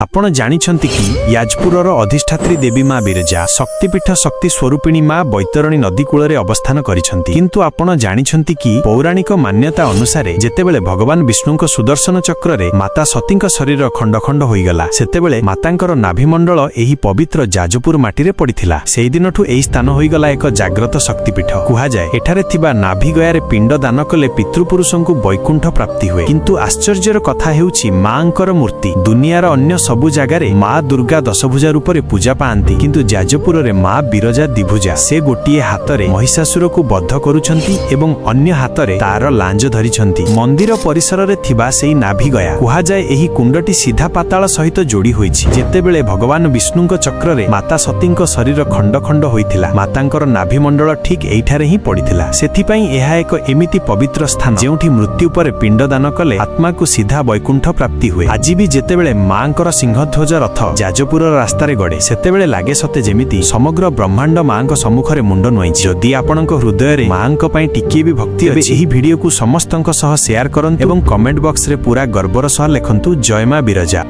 ଆପଣ ଜାଣିଛନ୍ତି କି, ଯାଜପୁରର ଅଧିଷ୍ଠାତ୍ରୀ ଦେବୀ ମା ବିରଜା, ଶକ୍ତିପୀଠ ଶକ୍ତି ସ୍ୱରୂପିଣୀ ମା ବୈତରଣୀ ନଦୀ କୂଳରେ ଅବସ୍ଥାନ କରିଛନ୍ତି। କିନ୍ତୁ ଆପଣ ଜାଣିଛନ୍ତି କି, ପୌରାଣିକ ମାନ୍ୟତା ଅନୁସାରେ ଯେତେବେଳେ ଭଗବାନ ବିଷ୍ଣୁଙ୍କ ସୁଦର୍ଶନ ଚକ୍ରରେ ମାତା ସତୀଙ୍କ ଶରୀର ଖଣ୍ଡ ଖଣ୍ଡ ହୋଇଗଲା, ସେତେବେଳେ ମାତାଙ୍କର ନାଭିମଣ୍ଡଳ ଏହି ପବିତ୍ର ଯାଜପୁର ମାଟିରେ ପଡ଼ିଥିଲା। ସେଇଦିନଠୁ ଏହି ସ୍ଥାନ ହୋଇଗଲା ଏକ ଜାଗ୍ରତ ଶକ୍ତିପୀଠ। କୁହାଯାଏ, ଏଠାରେ ଥିବା ନାଭିଗୟାରେ ପିଣ୍ଡ ଦାନ କଲେ ପିତୃପୁରୁଷଙ୍କୁ ବୈକୁଣ୍ଠ ପ୍ରାପ୍ତି ହୁଏ। କିନ୍ତୁ ଆଶ୍ଚର୍ଯ୍ୟର କଥା ହେଉଛି ମାଙ୍କର ମୂର୍ତ୍ତି। ଦୁନିଆର ଅନ୍ୟ ସବୁ ଜାଗାରେ ମା ଦୁର୍ଗା ଦଶଭୁଜା ରୂପରେ ପୂଜା ପାଆନ୍ତି, କିନ୍ତୁ ଯାଜପୁରରେ ମା ବିରଜା ଦ୍ୱିଭୁଜା। ସେ ଗୋଟିଏ ହାତରେ ମହିଷାସୁରକୁ ବଧ କରୁଛନ୍ତି ଏବଂ ଅନ୍ୟ ହାତରେ ତାର ଲାଞ୍ଜ ଧରିଛନ୍ତି। ମନ୍ଦିର ପରିସରରେ ଥିବା ସେଇ ନାଭିଗୟା, କୁହାଯାଏ ଏହି କୁଣ୍ଡଟି ସିଧା ପାତାଳ ସହିତ ଯୋଡ଼ି ହୋଇଛି। ଯେତେବେଳେ ଭଗବାନ ବିଷ୍ଣୁଙ୍କ ଚକ୍ରରେ ମାତା ସତୀଙ୍କ ଶରୀର ଖଣ୍ଡ ଖଣ୍ଡ ହୋଇଥିଲା, ମାତାଙ୍କର ନାଭିମଣ୍ଡଳ ଠିକ୍ ଏଇଠାରେ ହିଁ ପଡ଼ିଥିଲା। ସେଥିପାଇଁ ଏହା ଏକ ଏମିତି ପବିତ୍ର ସ୍ଥାନ, ଯେଉଁଠି ମୃତ୍ୟୁ ପରେ ପିଣ୍ଡ ଦାନ କଲେ ଆତ୍ମାକୁ ସିଧା ବୈକୁଣ୍ଠ ପ୍ରାପ୍ତି ହୁଏ। ଆଜି ବି ଯେତେବେଳେ ମାଙ୍କର ସିଂହଧ୍ୱଜ ରଥ ଯାଜପୁରର ରାସ୍ତାରେ ଗଡ଼େ, ସେତେବେଳେ ଲାଗେ ସତେ ଯେମିତି ସମଗ୍ର ବ୍ରହ୍ମାଣ୍ଡ ମାଙ୍କ ସମ୍ମୁଖରେ ମୁଣ୍ଡ ନୁଆଇଛି। ଯଦି ଆପଣଙ୍କ ହୃଦୟରେ ମାଙ୍କ ପାଇଁ ଟିକିଏ ବି ଭକ୍ତି ଅଛି, ଏହି ଭିଡିଓକୁ ସମସ୍ତଙ୍କ ସହ ସେୟାର କରନ୍ତୁ ଏବଂ କମେଣ୍ଟ ବକ୍ସରେ ପୁରା ଗର୍ବର ସହ ଲେଖନ୍ତୁ, "ଜୟ ମା ବିରଜା"।